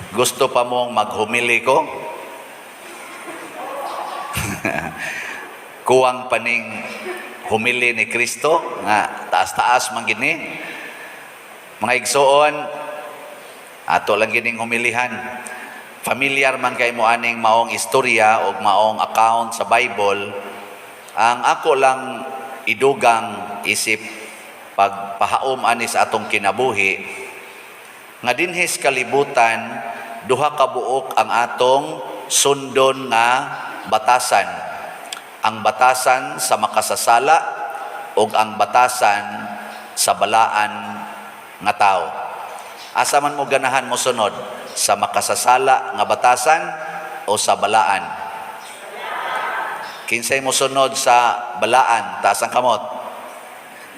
Gusto pa mong maghumili ko? Kuwang paning humili ni Kristo nga taas-taas man gini. Mga igsoon, ato lang gining humilihan. Familiar man kay mo aning maong istorya o maong account sa Bible. Ang ako lang idugang isip pagpahaom ani sa atong kinabuhi nga dinhi sa kalibutan, duha ka buok ang atong sundon nga batasan: ang batasan sa makasasala ug ang batasan sa balaan nga tao. Asa man mo ganahan mo sunod, sa makasasala nga batasan o sa balaan? Kinsay mo sunod sa balaan, taas ang kamot.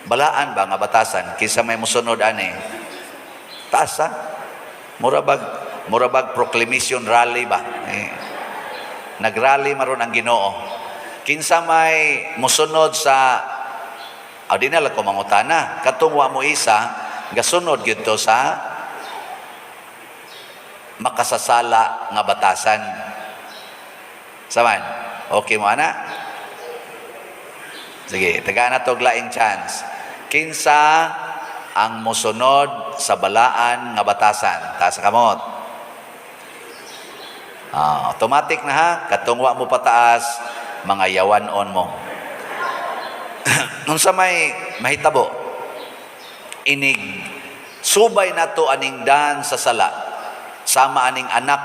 Balaan ba nga batasan? Kinsa may mosunod ani? Taas ha? Murabag proclamation rally ba? Eh, nagrally maron ang Ginoo. Kinsa may mosunod sa? Aw, di na lang ko mangutana. Katong wa mo isa, gasunod gyud to sa makasasala nga batasan. Saman, okay mo ana? Sige, tagaan na to laing chance. Kinsa ang mosunod sa balaan nga batasan? Taas sa kamot. Ah, automatic na ha, katong wa mo pataas, mga yawan-on mo. Unsa may mahitabo? Inig subay nato aning daan sa sala, sama aning anak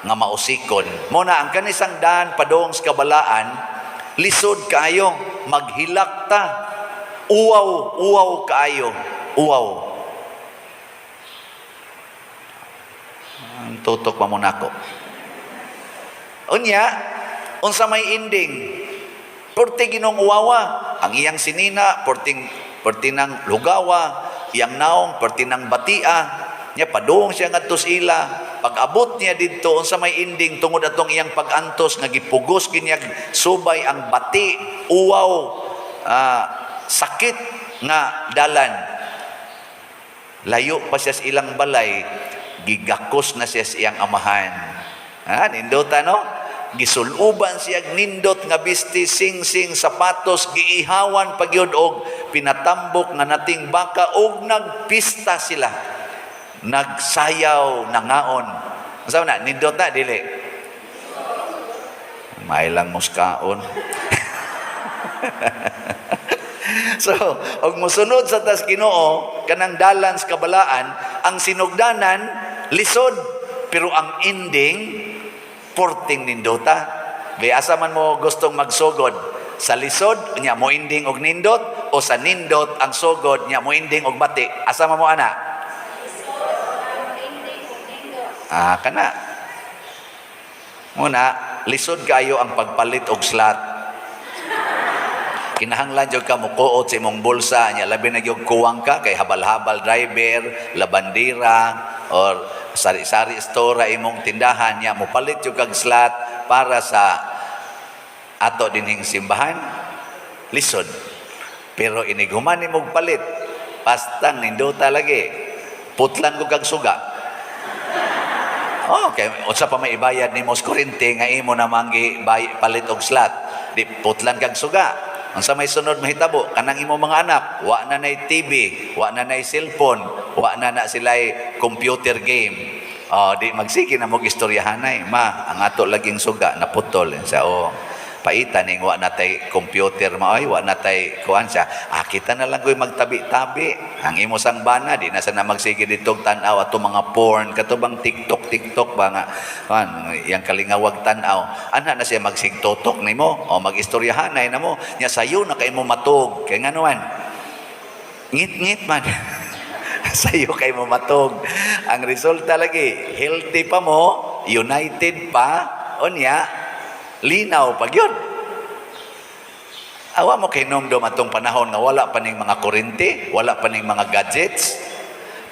nga mausikon. Mo na ang kanisang daan padung sa kabalaan, lisod kaayo, maghilak ta. Uwaw, uwaw kaayo, uwaw. Ang tutok pa mo nako. Unya, unsa may ending? Porte ginong uwawa, ang iyang sinina, porting porti ng lugawa, iyang naong, porti ng batia, nya padung siya ngadto sa ila. Pag-abot niya didto, unsa may ending tungod atong iyang pag-antos nga gipugos ginyag subay ang bati, uwaw, sakit nga dalan. Layo pa siya sa ilang balay, gigakos na siya sa iyang amahan. Ha, nindota no? Gisuluban siya nindot nga bisti, sing-sing, sapatos, giihawan pagyud og pinatambok nga nating baka og nagpista sila. Nagsayaw, nangaon. Unsa na nindot na dili? May lang muskaon. So, og mosunod sa tas Ginoo kanang dalan sa kabalaan, ang sinugdanan lisod, pero ang ending porting nindota. Be asa man mo gustong magsugod? Sa lisod nya mo ending og nindot o sa nindot ang sugod nya mo ending og bati? Asa man mo ana? Ah, kana. Muna, lisod kayo ang pagpalit og slot. Kinahanglan jud ka mukuot sa imong bulsa nya, labi na gyud kuwang ka kay habal-habal driver, labandira or sari-sari store ra imong tindahan nya, mopalit jud kag slot para sa ato dinhing simbahan, lisod. Pero inighuman nimo palit, pastang nindota lagi. Putlan ko kag suga. Okay, unsa pa may ibayad nimo sa kuryente nga imo namang gi palit og slot? Di putlan kag suga. Unsa may sunod mahitabo? Kanang imo mga anak, wa na nay TV, wa na nay cellphone, wa na na sila'y computer game. Oh, di magsige na mo istoryahanay. Ma, ang ato laging suga naputol. Sa oh, paita ning wa na tay computer ma ay wa na tay kuan siya. Ah, kita na lang ko'y magtabi-tabi. Ang imo sang bana di na sana magsige ditong tan-aw ato mga porn kato bang TikTok TikTok ba nga kuan yang kalingawag tan-aw. Ana na siya magsigtotok nimo o magistoryahanay na mo. Nya sayo na kay mo matug. Kay ngano man? Ngit-ngit man. Sayo kay mo matug. Ang resulta lagi, healthy pa mo, united pa, unya, linaw pa gyud. Awa mo kay nomdom atong panahon nga wala pa ning mga kuryente, wala pa ning mga gadgets.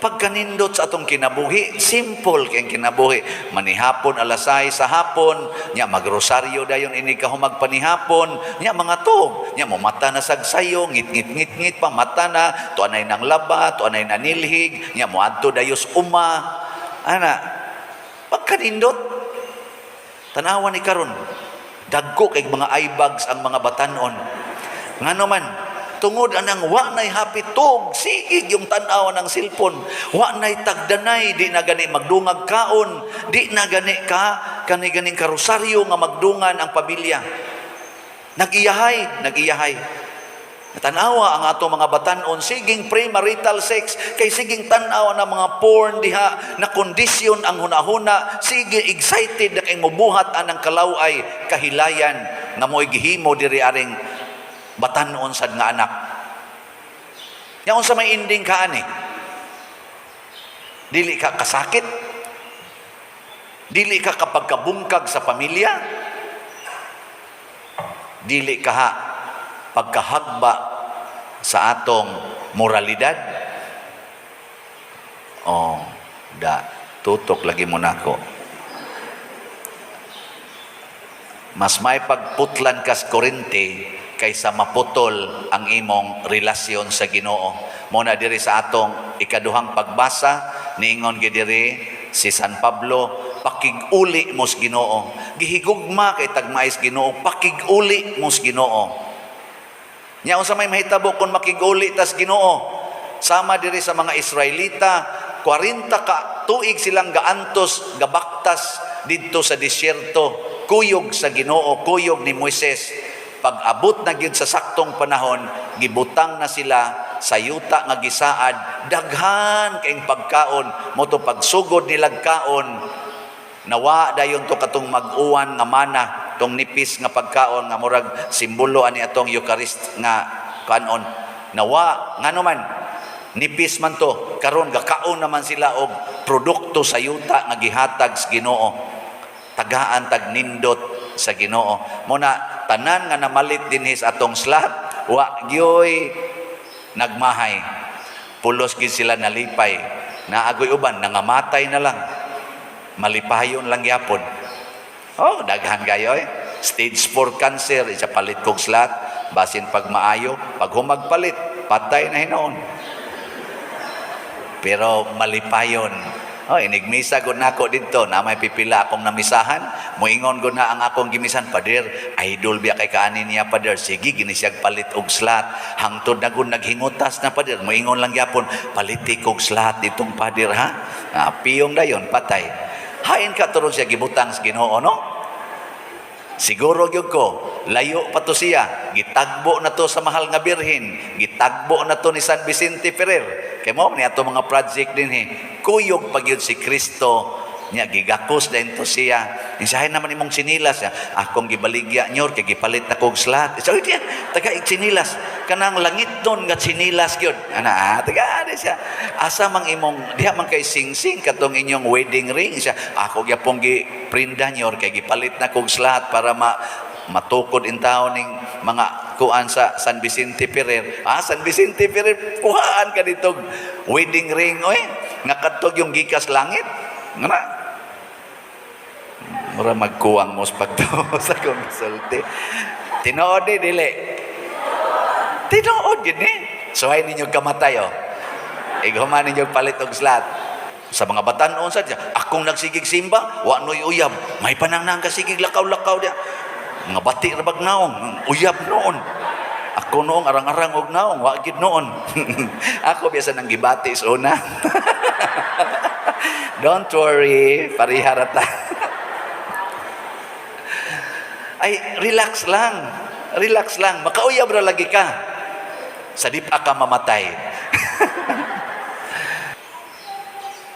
Pagkanindot sa atong kinabuhi, simple kay kinabuhi. Manihapon alas 6 sa hapon, nya magrosaryo dayon ini ka humagpanihapon, nya mga tog, nya mo mata na sagsayo, ngit ngit ngit ngit pa mata na, tuanay nang laba, tuanay nanilhig, nya mo adto dayos uma. Ana, Pagkanindot. Tanawa ni karon. Dagko kay mga eye bags ang mga batanon. Ngano man, tungod anang wa nay happy tug, sige yung tan-aw ng cellphone. Wa nay tagdanay, di na gani magdungag kaon, di na gani ka kani ganing karosaryo nga magdungan ang pamilya. Nag-iyahay, nag-iyahay. Tanawa ang ato mga batanon, siging premarital sex, kay siging tan-aw na mga porn diha, na kondisyon ang hunahuna, sige excited na kay mubuhat anang kalaway, kahilayan, nga mo'y gihimo diri aring batanon sad nga anak. Nya unsa may ending ka ani? Dili ka kasakit? Dili ka kapag kabungkag sa pamilya? Dili ka ha pagkahagba sa atong moralidad? Oh, da, tutok lagi mo nako. Mas may pagputlan kas kurente kaysa maputol ang imong relasyon sa Ginoo. Mo na diri sa atong ikaduhang pagbasa, niingon gid diri si San Pablo, pakig-uli mo sa Ginoo. Gihigugma kay tagmais Ginoo, pakig-uli mo sa Ginoo. Nya unsa may mahitabo kung makig-uli tas Ginoo? Sama diri sa mga Israelita, 40 ka tuig silang gaantos, gabaktas didto sa disyerto, kuyog sa Ginoo, kuyog ni Moises. Pag abot na gyud sa saktong panahon, gibutang na sila sa yuta nga gisaad, daghan kaing pagkaon, mo to pagsugod nilag kaon, nawa dayon to katong mag-uwan nga mana, tong nipis nga pagkaon nga murag simbolo ani atong Eucharist nga kanon. Nawa ngano man nipis man to, karon gakaon naman sila og produkto sa yuta nga gihatag sa Ginoo. Tagaan tag nindot sa Ginoo. Mo na tanan nga namalit dinhi sa atong slot, wa gyoy nagmahay. Pulos gid sila nalipay. Naagoy uban nangamatay na lang. Malipayon lang gyapon. Oh, daghan kayo eh. Stage 4 cancer, isa palit kog slot, basin pag maayo, pag humagpalit, patay na hinoon. Pero malipayon. Oh, inigmisa gud nako didto, na may pipila akong namisahan, moingon gud na ang akong gimisan, "Pader, idol biya kay kaani niya, pader." Sige gini siyag palit og slot. Hangtod na gud naghingutas na, pader, moingon lang gyapon, "Paliti kog slot ditong pader ha." Ah, piyong dayon patay. Hain ka turon siya gibutang sa Ginoo, no? Siguro gyud ko, layo pa to siya, gitagbo na to sa mahal nga Birhen, gitagbo na to ni San Vicente Ferrer. Kay mo ni ato mga project dinhi, kuyog pa gyud si Kristo nya gigakos din to siya. Insahay naman imong sinilas siya. "Akong gibaligya nyor kay gipalit na kog slot." So diya, taga sinilas kanang langit don nga sinilas gyud. Ana, ah, taga ani siya. "Asa mang imong diha man kay sing-sing katong inyong wedding ring?" Siya, "Ako gyapong gi prinda nyor kay gipalit na kog slot para ma matukod in taon ning mga kuan sa San Vicente Ferrer." Ah, San Vicente Ferrer, kuhaan ka dito wedding ring oy. Nga kadtog yung gikas langit. Nga mura magkuwang mo sa pagtuo sa akong gisulti. Tinuod di dili? Tinuod yun eh. Suhay ninyo kamatay oh. Ighuman ninyo palit og slot. Sa mga batanon sa akong nagsigig simba, wa noy uyab. May panangnang kasigig lakaw-lakaw diya. Mga bati ra bag naong, uyab noon. Ako noong arang-arang og naong, wa gid noon. Ako biasa nang gibati sa una. Don't worry, pareha ra ta. Ay, relax lang. Relax lang. Makauyab ra lagi ka. Sa di pa ka mamatay.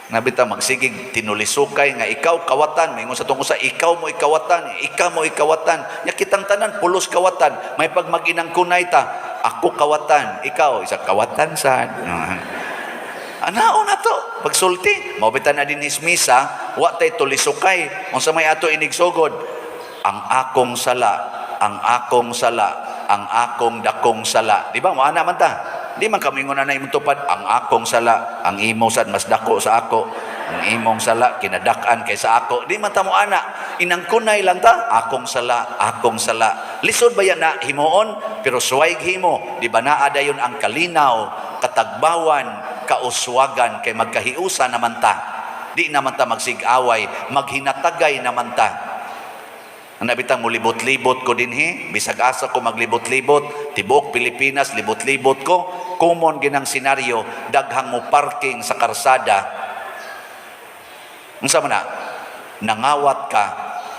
Nabita magsigig tinulisukay nga ikaw kawatan, maingon sa tungkol sa ikaw mo ikawatan, ikaw mo ikawatan. Nya kitang tanan pulos kawatan, may pag mag-inang kunay ta, ako kawatan, ikaw isa kawatan sad. Anao na to, pagsulti, mao bitaw na din misa, wa tay tulisukay, unsa may ato inigsugod, ang akong sala, ang akong sala, ang akong dakong sala. Di ba? Mo ana man ta. Di man kami na imong tupad, ang akong sala, ang imo sad mas dako sa ako. Ang imong sala kinadak-an kaysa ako. Di man ta mo ana. Inangkunay lang ta, akong sala, akong sala. Lisod ba yan na himuon? Pero suway himo, di ba naa dayon ang kalinaw, katagbawan, kauswagan kay magkahiusa naman ta. Di naman ta magsigaway, maghinatagay naman ta. Ana bitang mulibot-libot ko dinhi, bisag asa ko maglibot-libot, tibuok Pilipinas libot-libot ko, common ginang senaryo, daghang mo parking sa karsada. Unsa man na? Nangawat ka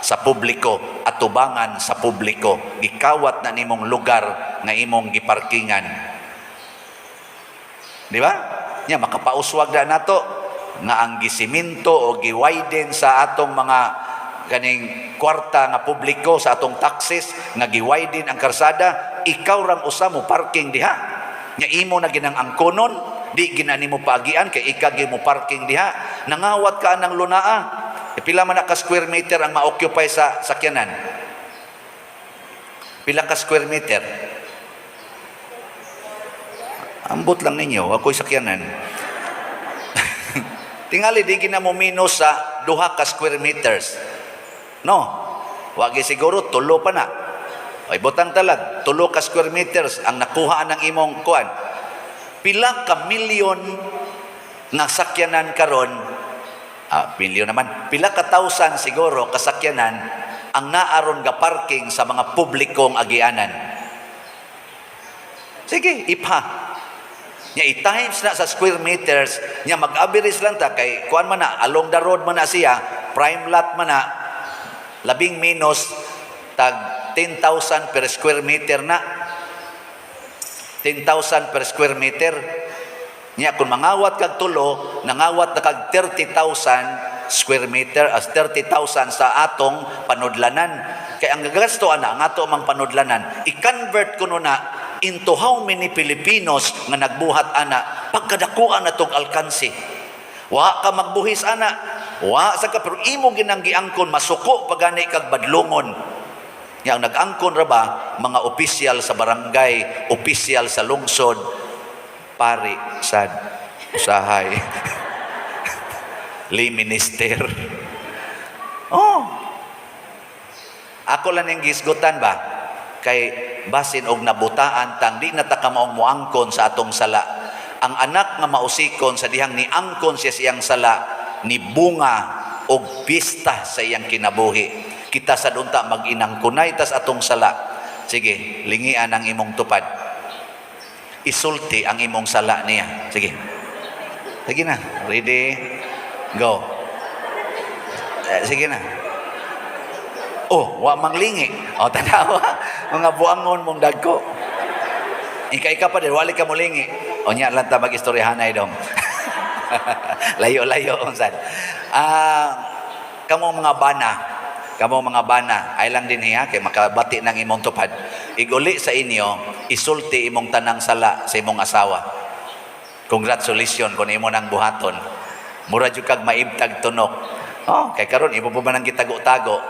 sa publiko, atubangan sa publiko, gikawat na nimong lugar nga imong giparkingan. Di ba? Nya makapauswag na nato nga ang gisiminto o giwiden sa atong mga kaning kwarta nga publiko sa atong taxes nga giwiden ang karsada, ikaw rang usa mo parking diha. Nya imo na ginang angkonon, di gina nimo paagian kay ikaw gyud mo parking diha. Nangawat ka ng lunaa. E pila man na ka square meter ang ma-occupy sa sakyanan? Pila ka square meter? Ambot lang ninyo, ako'y sakyanan. Tingali, di gina mo minus sa 2 ka square meters. No? Wagi siguro, tulo pa na. Ay, butang talag, 3 ka square meters ang nakuha ng imong kuan. Pila ka milyon nga sakyanan karon, milyon naman, pila ka thousand siguro kasakyanan ang naaron ga parking sa mga publikong agianan? Sige, ipha. Nya i-times na sa square meters, nya mag-average lang ta kay kuan man na, along the road man na siya, prime lot man na, labing minus tag 10,000 per square meter na. 10,000 per square meter. Nya kung mangawat kag tulo, nangawat na kag 30,000 square meter as 30,000 sa atong panudlanan. Kay ang gagasto ana ang ato mang panudlanan, i-convert kuno na into how many Filipinos nga nagbuhat ana, pagkadakuan na tong alkansi. Wa ka magbuhis ana, wa sa ka, pero imo ginang giangkon, masuko pagani kag badlongon. Yang nag-angkon ra ba mga opisyal sa barangay, opisyal sa lungsod, pari sad usahay. Lay minister. Oh. Ako lang yung gisgutan ba? Kay basin og nabutaan tang di na ta kamaong moangkon sa atong sala. Ang anak nga mausikon sa dihang niangkon siya siyang sala, ni bunga og pista sa iyang kinabuhi. Kita sa unta mag-inangkunay tas atong sala. Sige, lingian ang imong tupad. Isulti ang imong sala niya. Sige. Sige na. Ready? Go. Eh, sige na. Oh, wa manglingi. Oh, tanawa. Mga buangon mong dagko. Ika-ika pa din, wali ka mulingi. O nya lang ta mag-istoryahanay dong. Layo-layo unsan. Ah, kamo mga bana, ay lang din hiya kay makabati ng imong tupad. Iguli sa inyo, isulti imong tanang sala sa imong asawa. Congratulations kung imo nang buhaton. Mura jud kag maibtag tunok. Oh, kay karon imo pa ba nang gitago-tago?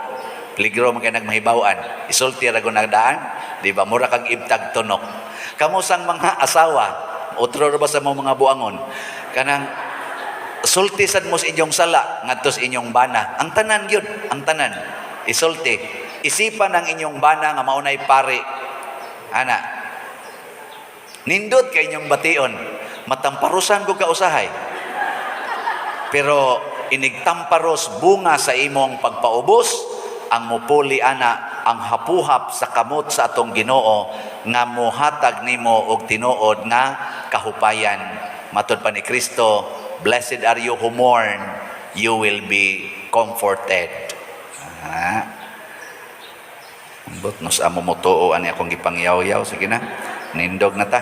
Peligro man kay nagmahibaw-an. Isulti ra ko nagdaan, di ba? Mura kag ibtag tunok. Kamo sang mga asawa, otro ra ba sa mga buangon? Kanang sulti sad mo sa inyong sala ngadto sa inyong bana. Ang tanan gyud, ang tanan. Isulti. Isipan ang inyong bana nga maunay pari. Ana. Nindot kay inyong bation. Matamparusan ko ka usahay. Pero inigtamparos bunga sa imong pagpaubos, ang mupuli ana ang hapuhap sa kamot sa atong Ginoo nga muhatag nimo og tinuod nga kahupayan. Matod pa ni Kristo, "Blessed are you who mourn, you will be comforted." Ah. Ambot no sa amo motuo ani akong gipangyaw-yaw. Sige na, nindog na ta.